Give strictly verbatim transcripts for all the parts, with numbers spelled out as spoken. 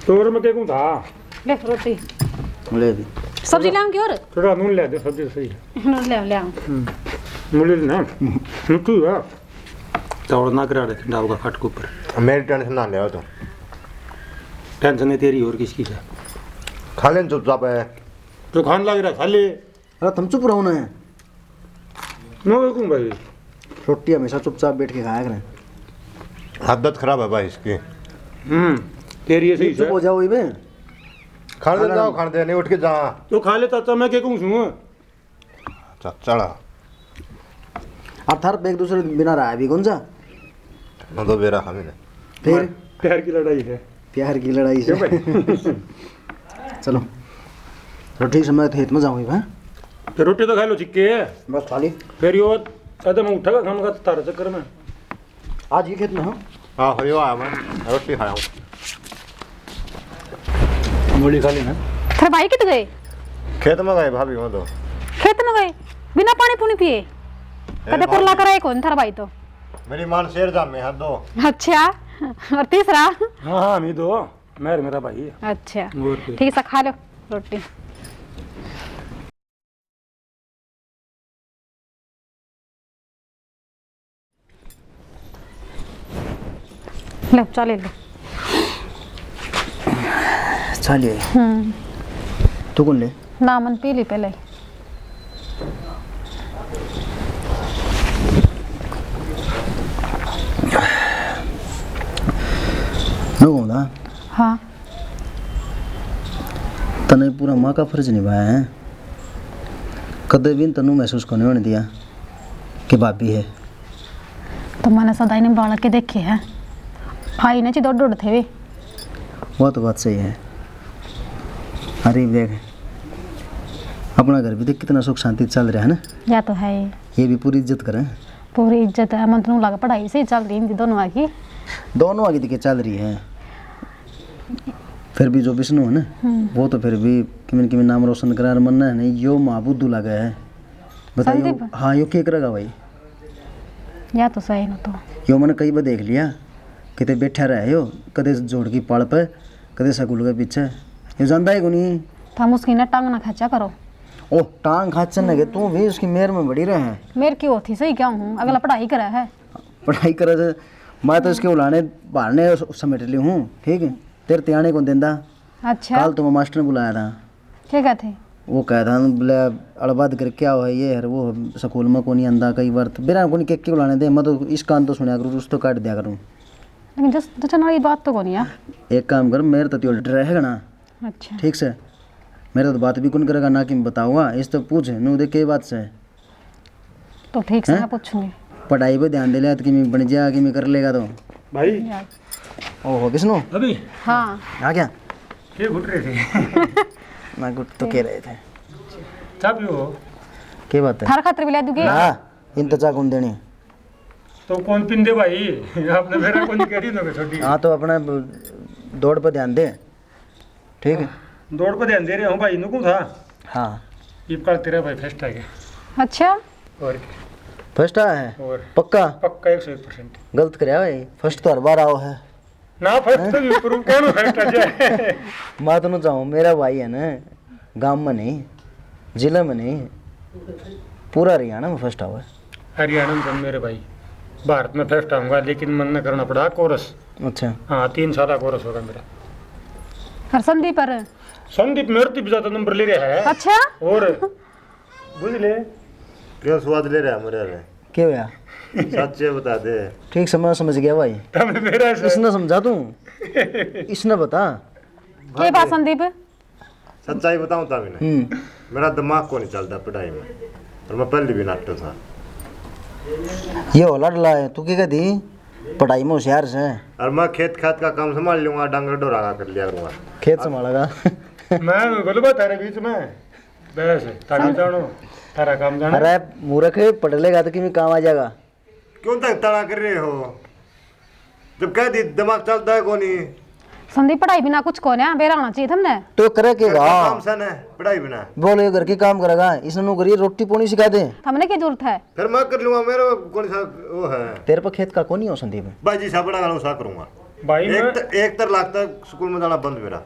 तो और मैं क्या कहूँ था? ले रोटी। ले दी। सब्जी लाऊं की और? थोड़ा नून ले दे, सब्जी सही है। नून ले, ले आऊं। हम्म। मुझे ना, मिट्टू है। चावल ना करा रहे, डाल का खाट के ऊपर। मेरी टेंशन ना ले तो। टेंशन है तेरी, और किसकी है? खा ले चुपचाप है। तो खान लग रहा, खा ले। अरे तुम चुप रहो ना। मैं क्यों भाई? रोटी हमेशा चुपचाप बैठ के खाया करें। आदत खराब है भाई इसकी। हम्म, तेरी ये सही चुप है। हो जाओ इबे। खान दे, जाओ, खान दे, नहीं उठ के जा। तो खा ले चाचा, मैं क्या कहूँ सुन? चाचा ला। अब थार पे एक दूसरे बिना रहा भी कौन जा? ना तो बेरा हमें। फिर? प्यार की लड़ाई है। प्यार की लड़ाई से। क्यों भाई? चलो। तो ठीक से मैं खेत में जाऊँ इब, हैं? तो रोटी तो खा लो, छिक्के। बस खा ली। फिर यो, अरे मैं उठा का काम का तारा चक्कर में। आज ही खेत में हो? हाँ, हो यो आया मैं, रोटी खाया हूँ। मूली खा ली ना। थारे भाई कित गए? खेत में गए भाभी, वो तो। खेत में गए? बिना पानी पुनी पिए? कदे कुरला करे कौन थारा भाई तो? मेरी माँ शेर जामे है दो। अच्छा, और तीसरा? हाँ, हाँ, हम ही दो। मैं और मेरा भाई है। अच्छा, और क्या? ठीक सा खा लो रोटी। ले, चाय ले ले। चाय ले आई? हम्म। तू कौन ले? ना, मन पी ली पहले। मैं कहूँ ना? हाँ। तने पूरा माँ का फर्ज निभाया है। कदे भी तन्नू महसूस कोनी होने दिया कि भाभी है। तो मैंने सदा इन्हें बालक के देखे हैं, आई ना ची दौड़ दौड़ थे वे। वो तो बात सही है। अरे देख, अपना घर भी देख कितना सुख शांति चल रहा है ना। या तो है ही। ये भी पूरी इज्जत करें। पूरी इज्जत है, मन तो लगा पढ़ाई सही चल रही इनकी दोनों आगे। दोनों आगे दिखे चल रही है। फिर भी जो विष्णु है ना, हम्म। वो तो फिर भी किमिन किमिन नाम रोशन करा, मन है नहीं, यो माँ बुद्धू लगा है। बताइए। संदीप। हाँ, यो के करेगा भाई? या तो सही ना तो। यो मैंने कई बार देख लिया, किते बैठा रहे यो, कदे जोड़ की पाल पे, कदे स्कूल के पीछे। यो जानता ही कोनी। थम उसकी ना टांग ना खींचा करो। ओ, टांग खाचन लगे, तू भी उसकी मेर में बड़ी रहे। मेर की होती सही क्या हूँ, अगला पढ़ाई करा है। पढ़ाई करे से, मैं तो इसके उलाने बहाने स-, समेट ली हूँ, ठीक है? तेरे ते आने को देंदा। अच्छा। कल तो मैं मास्टर ने बुलाया था। क्या कहते? वो कह था, बोले, "अड़बाद कर क्या हो, ये है, वो स्कूल में कोनी आंदा कई बार।" तो बेरा कोनी के, के बुलाने दे, मैं तो इस कान तो सुनया करूँ, उस तो काट दिया करूँ। लेकिन जस, जचन वाली बात तो कोनी है। एक काम कर, मेरे तो त्यो डर है ना। अच्छा। ठीक से, मेरे तो बात भी कौन करेगा, ना कि बताऊंगा, इस तो पूछ, नू दे के बात से। तो ठीक से हैं? मैं पूछूंगी। पढ़ाई पे ध्यान दे ले, तो किमी बन जा, किमी कर लेगा तो। भाई। यार। ओहो, विष्णु। अभी? हाँ। आ गया? ये घुट रहे थे। मैं घुट तो के रहे थे। चाय पियो। के बात है? थार खातर भी ले दूंगी। ना, इन तो चाय कौन देनी? तो कौन पिंदे भाई? आपने मेरा कौन कह रही ना छोटी। हाँ, तो अपने दौड़ पे ध्यान दे। ठीक है। दौड़ पे ध्यान दे रहे हो भाई, नुकू था। हाँ। इब कल तेरा भाई फर्स्ट आ गया। अच्छा। और क्या? फर्स्ट आया है? और? पक्का? पक्का एक सौ एक परसेंट। गलत करया भाई, फर्स्ट तो हर बार आओ है। ना, फर्स्ट तो भी ऊपर कहनो फर्स्ट आ जाए। मैं तो ना चाहूँ, मेरा भाई है ना, गांव में नहीं, जिले में नहीं, पूरा हरियाणा में फर्स्ट आवे। हरियाणा में जन्मे रे भाई, भारत में फर्स्ट आऊंगा, लेकिन मन न करना पड़ा कोरस। अच्छा। हाँ, तीन साल का कोरस होगा मेरा। और संदीप पर? संदीप मेरे तो भी ज्यादा नंबर ले रहा है। अच्छा? और बुझ ले। क्यों स्वाद ले रहा है मेरे रे? क्या होया? सच ये बता दे। ठीक से मैं समझ गया भाई। तब मेरा से इसने समझा तू। इसने बता। के बात संदीप? सच्चाई बताऊं तभी ना, हम्म। मेरा दिमाग को नहीं चलता पढ़ाई में, और मैं पहले भी नाटो था। ये हो लाडला है, तू क्या कहती? पढ़ाई में होशियार से। और मैं खेत खात का काम संभाल लूंगा, डांगर ढोरा का कर लिया करूंगा। खेत संभालेगा। मैं बोलूंगा तेरे बीच में, बस, तारा जानो, तारा काम जानो। अरे मूर्ख, पढ़ लेगा तो किमें काम आ जाएगा। क्यों तक तड़ा कर रहे हो? जब कह दी, दिमाग चलता है कोनी। संदीप, पढ़ाई बिना कुछ कोनी, बेरा होना चाहिए थमने। तो करे के घर का गा? काम सन है, पढ़ाई बिना। बोल, ये घर के काम करेगा, इसने नौकरी, रोटी पानी सिखा दे। थमने की जरूरत है? फिर मैं कर लूंगा, मेरे कौन सा वो है? तेरे पे खेत का कोनी हो संदीप? बाजी सा बड़ा गाना सा करूंगा। भाई, एक मैं त-, एक तर लाख तक स्कूल में जाना बंद मेरा।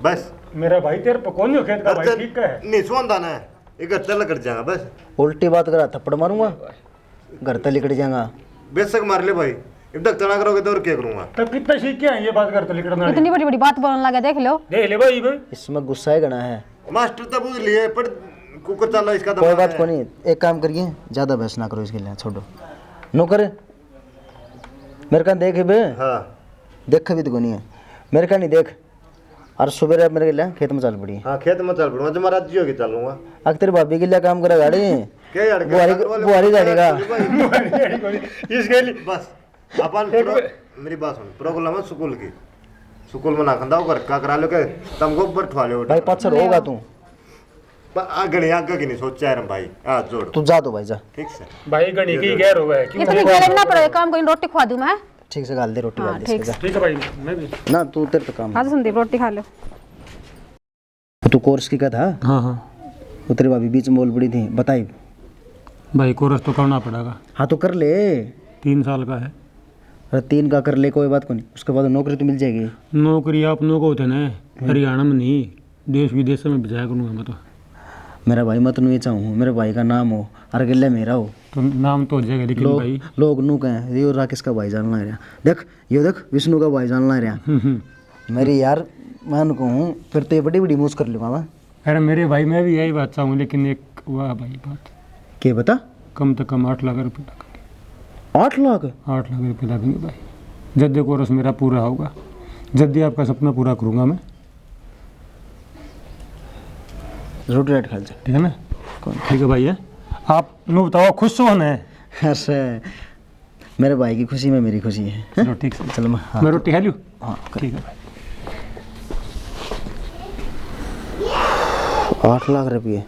बस। मेरा भाई, तेरे पे कौन हो खेत का भाई, अच्छा, ठीक है? नहीं सुनता ना, एक घर तक लकड़ जाएगा बस। उल्टी बात करा, थप्पड़ मारूंगा, घर तक लिकड़ जाएगा। बेशक मार ले भाई, इब तक तना करोगे तो और क्या करूंगा? तो कितना सीख के आए ये बात घर तक लिकड़ना? इतनी बड़ी बड़ी बात बोलने लगा, देख लो। देख ले भाई, भाई। इसमें गुस्सा ही घना है। मास्टर तो बुझ लिए, पर कुकर चाला इसका कोई दिमाग बात है। कोनी, एक काम करिए, ज्यादा बहस ना करो इसके लिए, छोड़ो। नौकर, मेरे का देख बे। हाँ। देख भी तो कोनी है, मेरे का नहीं देख। और सुबह मेरे के लिए खेत में चल पड़ी। हाँ, खेत में चल पड़ूंगा, जब मैं राजी होके चलूंगा। अक तेरी भाभी के लिए काम करा गाड़ी। क्या यार, क्या बुहारी, गाड़ी वाले बुहारी को गाड़ी का। भाई। बुहारी गाड़ी को। इसके लिए बस। अपन एक प्रो-, बे- मेरी बात सुन, प्रॉब्लम है स्कूल की। स्कूल में ना खंदा, घर का करा लो के, तुम गोबर ठवा लो। भाई, पाछे रहोगा तू। पर आ घणी आगे की नहीं सोचा यार भाई, हाथ जोड़। तू जा तो भाई, जा। ठीक से। भाई, घणी की गैर हो गया, क्यों? इतनी गैर ना पड़े, काम करी, रोटी खवा दूं मैं। ठीक से गाल दे, रोटी हाँ, गाल दे ठीक इसके, से। जा। ठीक है भाई, मैं भी। ना, तू, तेरे तो काम है। हाँ, तो संदीप, रोटी खा लो। तू कोर्स की कहा था? हाँ, हाँ। वो तेरी भाभी बीच में बोल पड़ी थी, बताई। भाई, कोर्स तो करना पड़ेगा। हाँ, तो कर ले। तीन साल का है। अरे, तीन का कर ले, कोई बात कोनी, उसके बाद नौकरी तो मिल जाएगी। नौकरी आप लोगों को होते ना, हम्म। हरियाणा में नहीं, देश विदेश में भेजा करूँगा मैं तो। मेरा भाई, मैं तो नहीं चाहूँ, मेरे भाई का नाम हो, अरे, गेले मेरा हो। तो नाम तो हो जाएगा, लेकिन लोग, भाई, लोग नू कहें, "यो राकेश का भाई जान ला रहा।" देख, यो देख, विष्णु का भाई जान ला रहा। हम्म, हम्म। मेरी यार, मैं उनको हूँ, फिर तो ये बड़ी बड़ी मौज कर लूँगा मैं। अरे मेरे भाई, मैं भी यही बात चाहूँ, लेकिन एक वाह भाई बात। के बता? कम से कम आठ लाख रुपए लगेंगे। आठ लाख? आठ लाख रुपए लगेंगे भाई, जद्दे कोर्स मेरा पूरा होगा, जद्दे आपका सपना पूरा करूँगा मैं। रोटी राइट खा ले। ठीक है ना? ठीक है भाई, है? आप नू बताओ, खुश हो ना? अरे, मेरे भाई की खुशी में मेरी खुशी है। चलो, ठीक से। चलो, मैं, हाँ। मैं रोटी खा लूँ? हाँ, कर। ठीक है भाई। आठ लाख रुपये,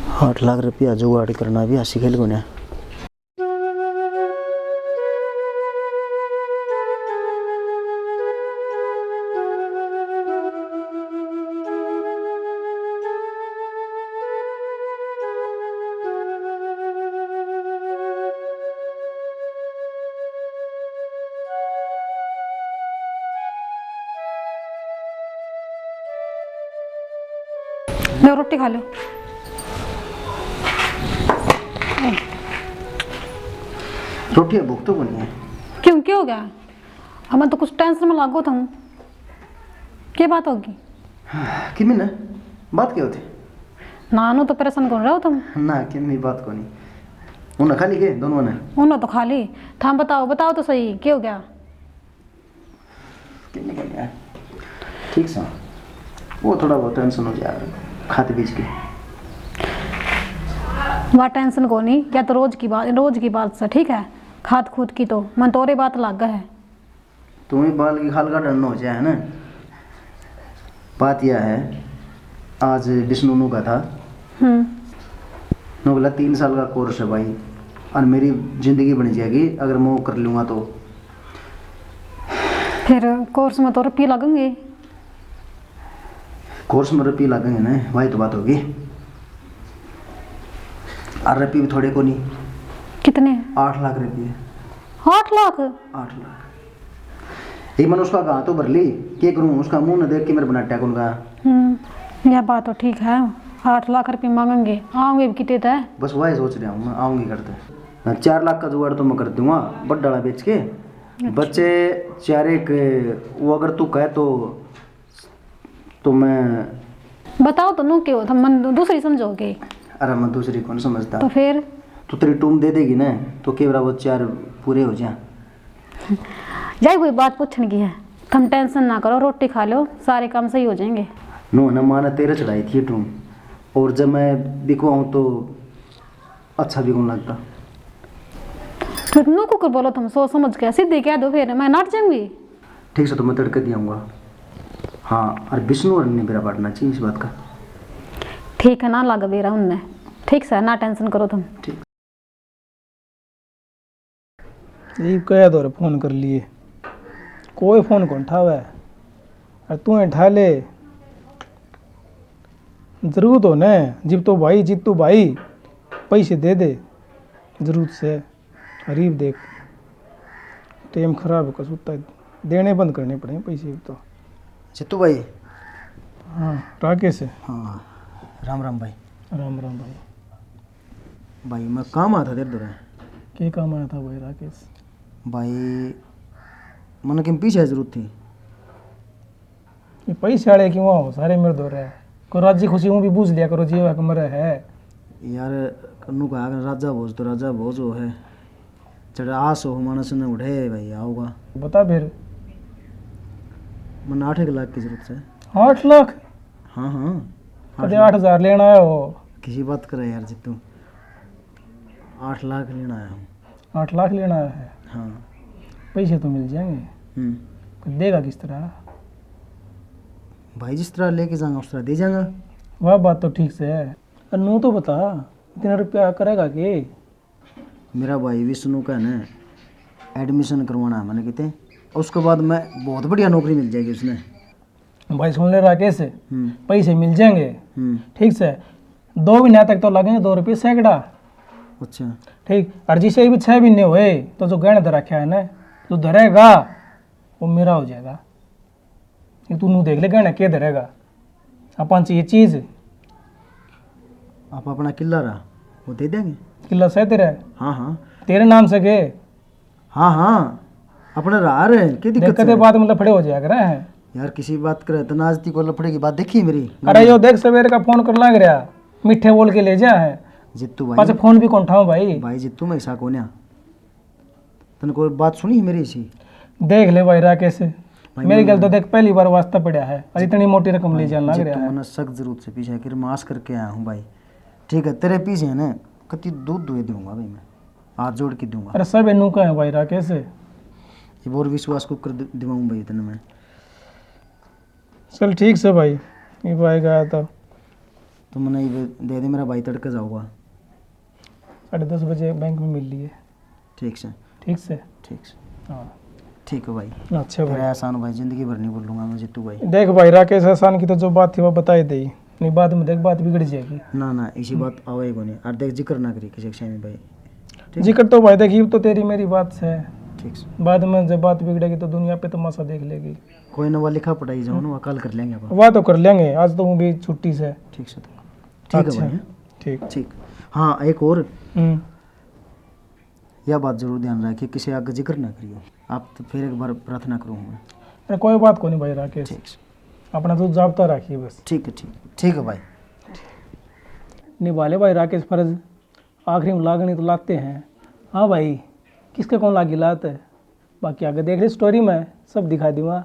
आठ लाख रुपया जुगाड़ करना भी हंसी खेल को ना। लो, रोटी खा लो। रोटी है, भूख तो कोनी है। क्यों, क्या हो गया? अब मैं तो कुछ टेंशन में लागो था। क्या बात होगी? किमी ना, बात क्या होती? ना, नू तो परेशान कौन रहो तुम? ना, किमी बात कोनी। उन्हें खा ली के, दोनों ने? उन्हें तो खा ली। थाम बताओ, बताओ तो सही, क्या हो गया? किन्ने कर लिया? ठीक सा। वो थोड़ा बहुत टेंशन हो जाए, खात बीज के। वा टेंशन कोनी, या तो रोज की बात, रोज की बात से, ठीक है? खात खूत की तो, मन तोरे बात लाग है। तुम्हें बाल की खाल का डर न हो जाए, है ना? बात यह है, आज विष्णु नू का था। हम्म। नू बोला, "तीन साल का कोर्स है भाई, और मेरी जिंदगी बन जाएगी अगर मैं वो कर लूँगा तो।" फिर कोर्स में तो रुपये लगेंगे। कोर्स में रुपये लगेंगे ना, वही तो बात होगी। और रुपये भी थोड़े को नहीं। कितने? आठ लाख रुपये। आठ लाख? आठ लाख। ये मैंने उसका गां तो भर ली, के करूं, उसका मुंह न देख के मेरे बनाटा कौन गया। हम्म, यह बात तो ठीक है। आठ लाख रुपये मांगेंगे, आऊंगे भी कितने तय। बस वही सोच रहा हूँ मैं, आऊंगी करते। मैं चार लाख का जुगाड़ तो मैं कर दूंगा, बड्डाला बेच के। अच्छा। बच्चे चार एक, वो अगर तू कहे तो, तो मैं बताओ तो नू के हो, थम मन दूसरी समझोगे। अरे मैं दूसरी कौन समझता। तो फिर? तो तेरी टूम दे देगी ना, तो के बराबर चार पूरे हो जा। यही कोई बात पूछने की है? थम टेंशन ना करो, रोटी खा लो, सारे काम सही हो जाएंगे। नू ना, माँ ने तेरे चढ़ाई थी टूम, और जब मैं बिकवाऊँ तो अच्छा भी कौन लगता। फिर नू कुकर बोलो, तुम सोच समझ के सीधे कह दो, फिर मैं नाट जाऊंगी। ठीक से, तो मैं तड़के दिया आऊंगा। हाँ, और विष्णु और ने बेरा पाटना चाहिए इस बात का। ठीक है, ना लग बेरा उनने। ठीक से, ना टेंशन करो तुम। ठीक। यही कह दो रे, फोन कर लिए, कोई फोन कौन ठावे, और तू ही ठा ले। जरूरत हो न, जिब तो भाई, जिब तो भाई, पैसे दे दे, जरूरत से। गरीब देख, टेम खराब है, कसूता देने बंद करने पड़े पैसे तो। जितू भाई। हाँ, राकेश। हाँ, राम राम भाई। राम राम भाई। भाई, मैं काम आया था तेरे धोरै। के काम आया था भाई राकेश? भाई, मन्नै किन पैसे की जरूरत थी। ये पैसे वाले क्यों हो सारे मेरे धोरै? कोई राजी खुशी हूँ भी पूछ लिया करो, जीव हक मरे है। यार, कन्नू कहा कर राजा भोज तो राजा भोज हो है। चढ़ आस हो मानस ने उठे भाई, आओगा। बता फिर। मन्नै आठ एक लाख की जरूरत है। आठ लाख? हाँ, हाँ। कदे आठ हजार लेना आया हो? किसी बात करे यार जितू, आठ लाख लेना आया हूँ। आठ लाख लेना आया है? हाँ। पैसे तो मिल जाएंगे। हम्म। तो देगा किस तरह? भाई, जिस तरह लेके जाऊंगा उस तरह दे जाऊंगा। वह बात तो ठीक से है। और नू तो बता, इतना रुपया करेगा के? मेरा भाई विष्णु का ना admission करवाना है मैंने किते, उसके बाद मैं बहुत बढ़िया नौकरी मिल जाएगी उसने। भाई सुन ले राकेश, हम्म। पैसे मिल जाएंगे, हम्म। ठीक से, दो महीने तक तो लगेंगे दो रुपये सैकड़ा। अच्छा। ठीक, और जिसे भी छः महीने हुए तो जो गहने धर रखा है ना, जो धरेगा वो मेरा हो जाएगा। ये तू नू देख ले, गहने के धरेगा? अपन चाहिए चीज। आप अपना किला रहा, वो दे देंगे। किला सै तेरा? हाँ, हाँ। तेरे नाम से के? हाँ, हाँ, अपने रहा रे, के दिक्कत देख, कदे है? बाद में लफड़े हो जाया करे हैं। यार, किसी बात करे तो नाजती को लफड़े की बात देखी मेरी? अरे यो देख, सवेरे का फोन कर लाग रहा, मीठे बोल के ले जा है। जित्तू भाई। पाछे फोन भी कौन उठाओ भाई? भाई जित्तू, मैं ऐसा कोन्या। तने कोई बात सुनी है मेरी इसी? देख ले भाई राकेश, भाई, मेरी मैं गल तो देख, पहली बार वास्ता पड़ा है और इतनी मोटी रकम ले भाई, जान लग जित्तू रहा है। मैंने सख्त जरूरत से पीछे आखिर मास करके आया हूँ भाई। ठीक है, तेरे पीछे है ना, कति दूध दुए दूंगा भाई मैं, हाथ जोड़ के दूंगा। अरे सब इन्नू का है भाई राकेश। ये और विश्वास को कर दि-, दिवाऊं भाई तने मैं। चल ठीक से भाई, ये भाई गया तो। तो मैंने ये दे दे, मेरा भाई तड़के जाऊंगा। साढ़े दस बजे बैंक में मिल लिए। ठीक से। ठीक से। ठीक से। हाँ। ठीक है भाई। अच्छा भाई। तेरा एहसान भाई जिंदगी भर नहीं भूलूंगा मैं जित्तू भाई। देख भाई राकेश, एहसान की तो जो बात थी वो बता ही दे, नहीं बाद में देख बात बिगड़ जाएगी। ना, ना, इसी बात आवे ही कोनी। और देख जिक्र ना करी किसी के सामने भाई। ठीक है? जिक्र तो भाई देख, ये तो तेरी मेरी बात से। ठीक से। बाद में जब बात बिगड़ेगी तो दुनिया पे तमाशा देख लेगी। कोई ना, वो लिखा पढ़ाई जाओ ना, वो कल कर लेंगे अपन। वह तो कर लेंगे, आज तो हूँ भी छुट्टी से। ठीक से। ठीक है अच्छा, भाई। ठीक। ठीक। हाँ, एक और। हम्म। यह बात जरूर ध्यान रखिए, किसी आगे जिक्र ना करियो। आप तो फिर एक बार प्रार्थना करूँ मैं। अरे कोई बात को नहीं भाई राकेश। ठीक से। अपना तो जाबता रखिए बस। ठीक है, ठीक। ठीक है भाई। निभा ले भाई राकेश फर्ज, आखिरी में लागनी तो लाते हैं। हाँ भाई, किसके कौन लागी लात है? बाकी आगे देख ले स्टोरी में, सब दिखा दूंगा।